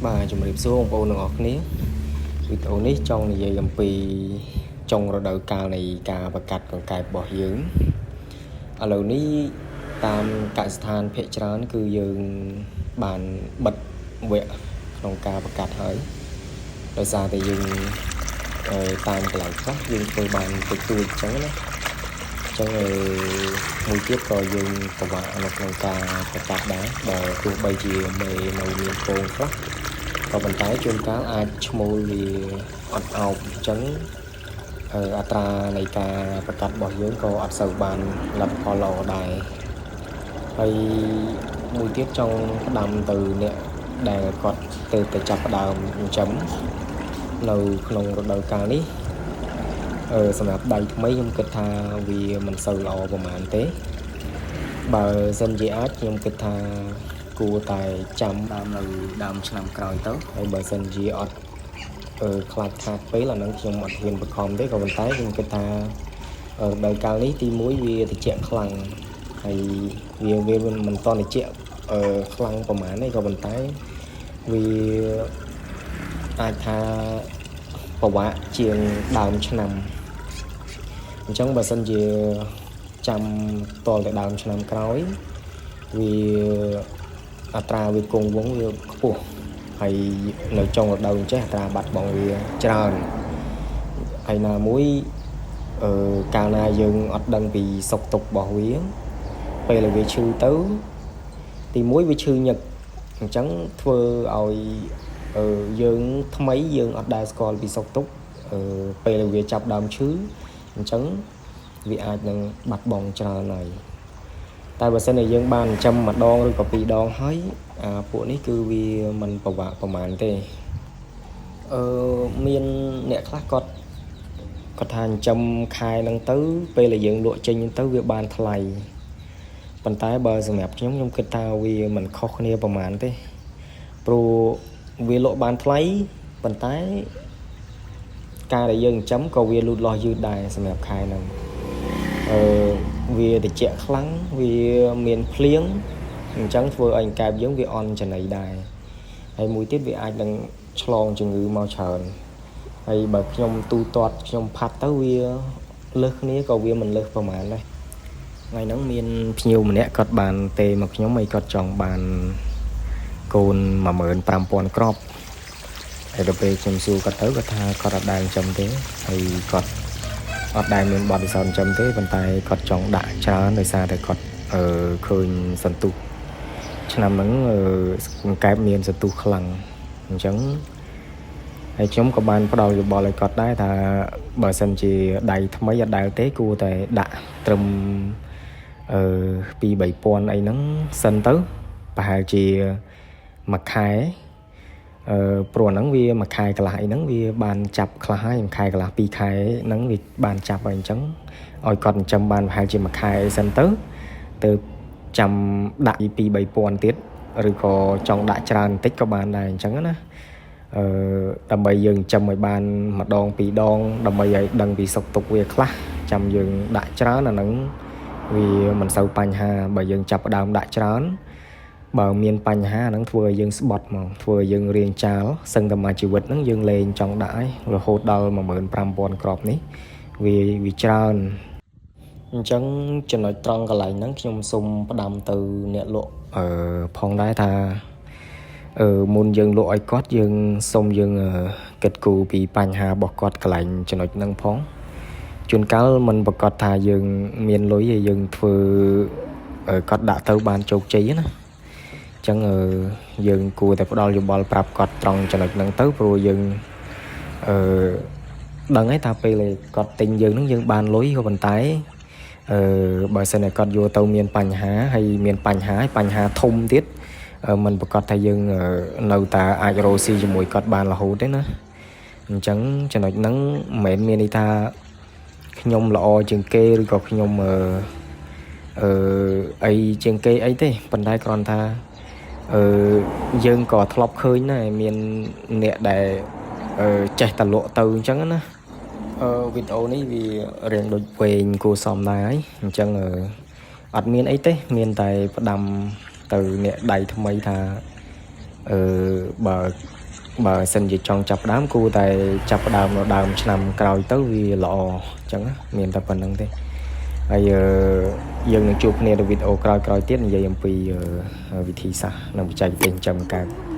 បាទជំរាបសួរបងប្អូនទាំងអស់គ្នាវីដេអូនេះចង់និយាយអំពីចុងរដូវកាលនៃការបង្កាត់កង្កែបរបស់យើងឥឡូវនេះតាមកសិដ្ឋានភាគច្រើនគឺយើងបានបិទវគ្គក្នុងការបង្កាត់ហើយដោយសារតែយើងតាមកន្លែងខ្លះយើងធ្វើបានតិចតួចអញ្ចឹងណាអញ្ចឹងមួយទៀតក៏យើងពិបាកនៅក្នុងការបង្កាត់ដែរបើទោះបីជាមេនៅមានពងខ្លះក៏ប៉ុន្តែជួនកាលអាចឈ្មោលវាអត់អោបអញ្ចឹងអត្រានៃការបង្កាត់របស់យើងក៏អត់សូវបានលទ្ធផលល្អដែរហើយមួយទៀតចង់ផ្ដាំទៅអ្នកដែលគាត់ទៅតែចាប់ផ្ដើមចិញ្ចឹមនៅក្នុងរដូវកាលនេះសម្រាប់ដៃថ្មីខ្ញុំគិតថាវាមិនសូវល្អប្រហែលទេបើសិនជាអាចខ្ញុំគិតថាគួរតែចាំដើមនៅដើមឆ្នាំក្រោយទៅហើយបើសិនជាអត់ខ្លាចខាតពេលអាហ្នឹងខ្ញុំអត់ហ៊ានបង្ខំទេក៏ប៉ុន្តែខ្ញុំគិតថារដូវកាលនេះទី1វាត្រជាក់ខ្លាំងហើយវាមិនតន់ត្រជាក់ខ្លាំងប្រហែលទេក៏ប៉ុន្តែវាអាចថាពិបាកជាងដើមឆ្នាំអញ្ចឹងបើសិនជាចាំតលតែដើមឆ្នាំក្រោយវាអត្រាវាគង់វង្សវាខ្ពស់ហើយនៅចុងរដូវអញ្ចេះអត្រាបាត់បង់វាច្រើនហើយណាមួយកាលណាយើងអត់ដឹងពីសុខទុក្ខរបស់វាពេលដែលវាឈឺទៅទីមួយវាឈឺញឹកអញ្ចឹងធ្វើឲ្យយើងថ្មីយើងអត់ដែលស្គាល់ពីសុខទុក្ខពេលដែលវាចាប់ដើមឈឺអញ្ចឹងវាអាចនឹងបាត់បង់ច្រើនហើយតែបើសិនជាយើងបានចិញ្ចឹមម្ដងឬក៏ពីរដងហើយអាពួកនេះគឺវាមិនពិបាកប្រហែលទេមានអ្នកខ្លះគាត់គាត់ថាចិញ្ចឹមខែហ្នឹងទៅពេលដែលយើងលក់ចេញទៅវាបានថ្លៃប៉ុន្តែបើសម្រាប់ខ្ញុំខ្ញុំគិតថាវាមិនខុសគ្នាប្រហែលទេព្រោះវាលក់បានថ្លៃប៉ុន្តែការដែលយើងចិញ្ចឹមក៏វាលូតលាស់យឺតដែរសម្រាប់ខែហ្នឹងអឺវាត្រជាក់ខ្លាំងវាមានភ្លៀងអញ្ចឹងធ្វើឲ្យកង្កែបយើងវាអន់ចំណីដែរហើយមួយទៀតវាអាចនឹងឆ្លងជំងឺមកច្រើនហើយបើខ្ញុំទូទាត់ខ្ញុំផាត់ទៅវាលើសគ្នាក៏វាមិនលើសប្រហែលដែរថ្ងៃហ្នឹងមានភ្ញៀវម្នាក់គាត់បានទេមកខ្ញុំហើយគាត់ចង់បានកូន15000គ្រាប់ហើយដល់ពេលខ្ញុំសួរគាត់ទៅគាត់ថាគាត់អត់ដែលចិញ្ចឹមទេហើយគាត់អត់ដែលមានបទពិសោធន៍ចិញ្ចឹមទេប៉ុន្តែគាត់ចង់ដាក់ច្រើនដោយសារតែគាត់ឃើញសន្ទុះឆ្នាំហ្នឹងកង្កែបមានសន្ទុះខ្លាំងអញ្ចឹងហើយខ្ញុំក៏បានផ្ដល់យោបល់ឲ្យគាត់ដែរថាបើសិនជាដៃថ្មីអត់ដែលទេគួរតែដាក់ត្រឹម2 3000អីហ្នឹងសិនទៅប្រហែលជាមួយខែព្រោះហ្នឹងវាមួយខែកន្លះអីហ្នឹងវាបានចាប់ខ្លះហើយមួយខែកន្លះពីរខែហ្នឹងវាបានចាប់ហើយអញ្ចឹងឲ្យគាត់ចិញ្ចឹមបានប្រហែលជាមួយខែអីសិនទៅទៅចាំដាក់2 3000ទៀតឬក៏ចង់ដាក់ច្រើនបន្តិចក៏បានដែរអញ្ចឹងណាដើម្បីយើងចិញ្ចឹមឲ្យបានម្ដងពីរដងដើម្បីឲ្យដឹងពីសុខទុក្ខវាខ្លះចាំយើងដាក់ច្រើនអាហ្នឹងវាមិនសូវបញ្ហាបើយើងចាប់ផ្ដើមដាក់ច្រើនបើមានបញ្ហាហ្នឹងធ្វើឲ្យយើងស្បត់ហ្មងធ្វើឲ្យយើងរៀងចាលសឹងតែមួយជីវិតហ្នឹងយើងលែងចង់ដាក់ហើយរហូតដល់15000គ្រាប់នេះវាវាច្រើនអញ្ចឹងចំណុចត្រង់កន្លែងហ្នឹងខ្ញុំសូមផ្ដាំទៅអ្នកលក់ផងដែរថាមុនយើងលក់ឲ្យគាត់យើងសូមយើងគិតគូរពីបញ្ហារបស់គាត់កន្លែងចំណុចហ្នឹងផងជួនកាលមិនប្រកាសថាយើងមានលុយហើយយើងធ្វើគាត់ដាក់ទៅបានជោគជ័យណាអញ្ចឹងយើងគួរតែផ្ដល់យោបល់ប្រាប់គាត់ត្រង់ចំណុចហ្នឹងទៅព្រោះយើងអឺដឹងហើយថាពេលគាត់ទិញយើងហ្នឹងយើងបានលុយក៏ប៉ុន្តែបើសិនតែគាត់យកទៅមានបញ្ហាហើយមានបញ្ហាហើយបញ្ហាធំទៀតមិនប្រកាសថាយើងនៅតែអាចរកស៊ីជាមួយគាត់បានរហូតទេណាអញ្ចឹងចំណុចហ្នឹងមិនមែនមានន័យថាខ្ញុំល្អជាងគេឬក៏ខ្ញុំអឺអីជាងគេអីទេប៉ុន្តែគ្រាន់ថាយើងក៏ធ្លាប់ឃើញដែរមានអ្នកដែលចេះតែលក់ទៅអញ្ចឹងណាវីដេអូនេះវារៀងដូចវែងគួរសមដែរហើយអញ្ចឹងអត់មានអីទេមានតែផ្ដាំទៅអ្នកដៃថ្មីថា អឺបើបើសិនជាចង់ចាប់ផ្ដើមគួរតែចាប់ផ្ដើមនៅដើមឆ្នាំក្រោយទៅវាល្អអញ្ចឹងណាមានតែប៉ុណ្្នឹងទេហើយអឺយើងនឹងជួបគ្នានៅវីដេអូក្រោយៗទៀតនិយាយអំពីវិធីសាស្ត្រនិងបច្ចេកទេសចិញ្ចឹមកង្កែប។